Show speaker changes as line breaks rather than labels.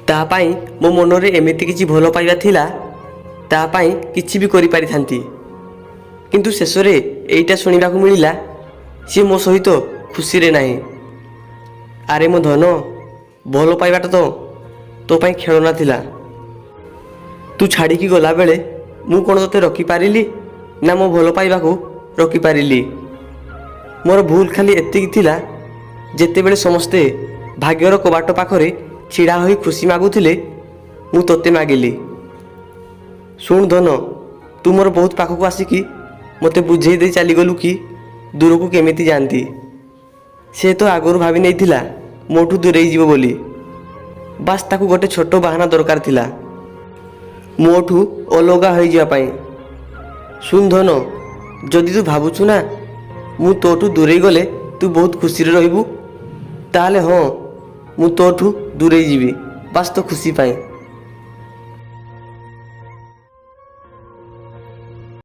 ତା ପାଇଁ ମୋ ମନରେ ଏମିତି କିଛି ଭଲ ପାଇବା ଥିଲା, ତା ପାଇଁ କିଛି ବି କରିପାରିଥାନ୍ତି। କିନ୍ତୁ ଶେଷରେ ଏଇଟା ଶୁଣିବାକୁ ମିଳିଲା, ସିଏ ମୋ ସହିତ ଖୁସିରେ ନାହିଁ। ଆରେ ମୋ ଧନ, ଭଲ ପାଇବାଟା ତ ତୋ ପାଇଁ ଖେଳନା ଥିଲା। ତୁ ଛାଡ଼ିକି ଗଲାବେଳେ ମୁଁ କ'ଣ ତୋତେ ରଖିପାରିଲି ନା ମୋ ଭଲ ପାଇବାକୁ ରଖିପାରିଲି? ମୋର ଭୁଲ ଖାଲି ଏତିକି ଥିଲା, ଯେତେବେଳେ ସମସ୍ତେ ଭାଗ୍ୟର କବାଟ ପାଖରେ ଛିଡ଼ା ହୋଇ ଖୁସି ମାଗୁଥିଲେ, ମୁଁ ତୋତେ ମାଗିଲି। ଶୁଣ ଧନ, ତୁ ମୋର ବହୁତ ପାଖକୁ ଆସିକି ମୋତେ ବୁଝେଇ ଦେଇ ଚାଲିଗଲୁ କି ଦୂରକୁ କେମିତି ଯାଆନ୍ତି। ସେ ତ ଆଗରୁ ଭାବି ନେଇଥିଲା ମୋଠୁ ଦୂରେଇ ଯିବ ବୋଲି। ବାସ୍, ତାକୁ ଗୋଟେ ଛୋଟ ବାହାନା ଦରକାର ଥିଲା ମୋଠୁ ଅଲଗା ହୋଇଯିବା ପାଇଁ। ଶୁଣ ଧନ, ଯଦି ତୁ ଭାବୁଛୁ ନା ମୁଁ ତୋଠୁ ଦୂରେଇ ଗଲେ ତୁ ବହୁତ ଖୁସିରେ ରହିବୁ, ତାହେଲେ ହଁ, ମୁଁ ତୋଠୁ ଦୂରେଇ ଯିବି, ବାସ୍ ତୋ ଖୁସି ପାଇଁ।